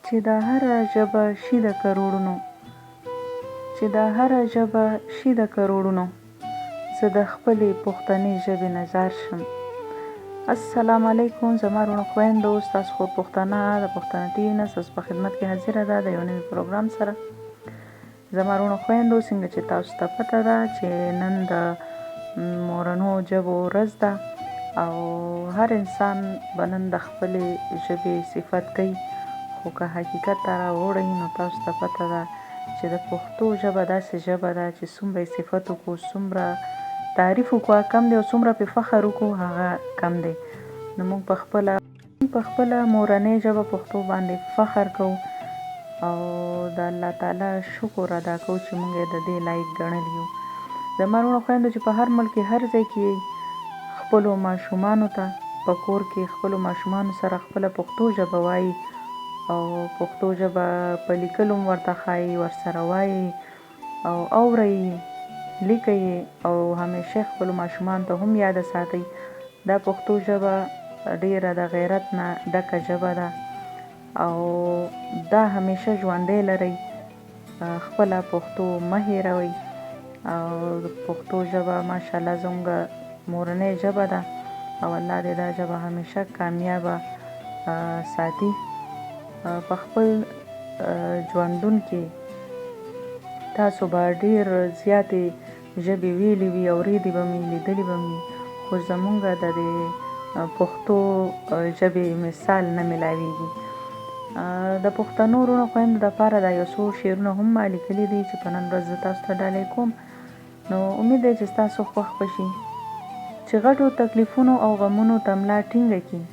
چې دا هره ژبه شي د کروړونو چې دا هره ژبه شي د کروړونو زه د خپلې پښتنې ژبې نه ځار شم. السلام علیکم زما وروڼو خویندو، ستاسو خور پښتنه د پښتنه ټي وي نه ستاسو په خدمت کې حاضره ده د یو نوي پروګرام سره. زما وروڼو خویندو، څنګه چې تاسو ته پته ده چې نن د مورنو ژبو ورځ ده او هر انسان به نن د خپلې ژبې صفت کوي، خو که حقیقت ته راوړئ نو تاسو ته پته ده چې د پښتو ژبه داسې ژبه ده چې څومره یې صفت وکړو، څومره تعریف وکړو هغه کم دی او څومره پرې فخر وکړو هغه کم دی. نو موږ په خپله موږ په خپله مورنۍ ژبه پښتو باندې فخر کوو او د الله تعالی شکر ادا کوو چې موږ یې د دې لایق ګڼلي یو. زما وروڼو خویندو، چې په هر ملک کې هر ځای کې یئ، خپلو ماشومانو ته په کور کې خپلو ماشومانو سره خپله پښتو ژبه وایي او پښتو ژبه په لیکلو هم ورته ښایي، ورسره وایي او اورئ یې، لیکئ یې او همیشه خپلو ماشومانو ته هم یاده ساتئ. دا پښتو ژبه ډیره د غیرت نه ډکه ژبه ده او دا همیشه ژوندی لرئ. خپله پښتو مه هیروئ او پښتو ژبه ماشاءالله زموږ مورنۍ ژبه ده او الله دې دا ژبه همیشه کامیابه ساتي. په خپل ژوندون کې تاسو به ډیر زیاتې ژبې ویلي وي، اورېدي به مې، لیدلي به مې، خو زمونږ د دې پښتو ژبې مثال نه ملاویږي. د پښتنو وروڼو خویندو دپاره دا یو څو شعرونه هم ما لیکلي دي چې په نن ورځ زه تاسو ته ډالۍ کوم، نو امید دی چې ستاسو خوښ به شي. چې غټو تکلیفونو او غمونو ته ملا ټینګه کړي،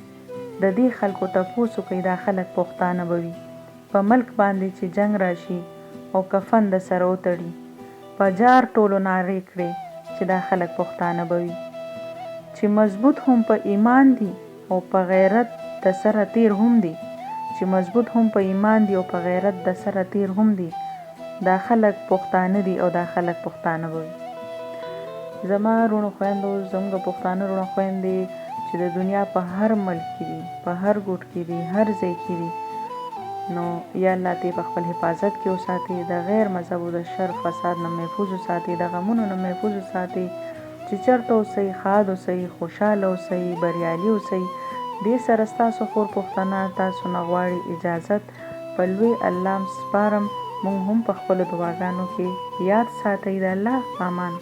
د دې خلکو تپوس وکړئ، دا خلک پښتانه به وي. په ملک باندې چې جنګ راشي او کفن د سره وتړي، په جار ټولو نارې کړې چې دا خلک پښتانه به وي. چې مضبوط هم په ایمان دي او په غیرت د سره تیر هم دي، چې مضبوط هم په ایمان دي او په غیرت د سره تیر هم دي، دا خلک پښتانه دي او دا خلک پښتانه به وي. زما روڼو خویندو، زموږ پښتانه روڼه خویندې چې د دنیا په هر ملک کې دي، په هر ګوټ کې دي، هر ځای کې دي، نو یا الله ته په خپل حفاظت کې وساتې، د غیر مذهبو د شر فساد نه محفوظ وساتې، د غمونو نه محفوظ وساتې، چې چرته اوسئ ښاد اوسئ، خوشحاله اوسئ، بریالي اوسئ. دې سره ستاسو خور پښتنه تاسو نه غواړي اجازت. په لوی الله م سپارم، مونږ هم په خپلو دعاګانو کې یاد ساتئ. د الله په امان.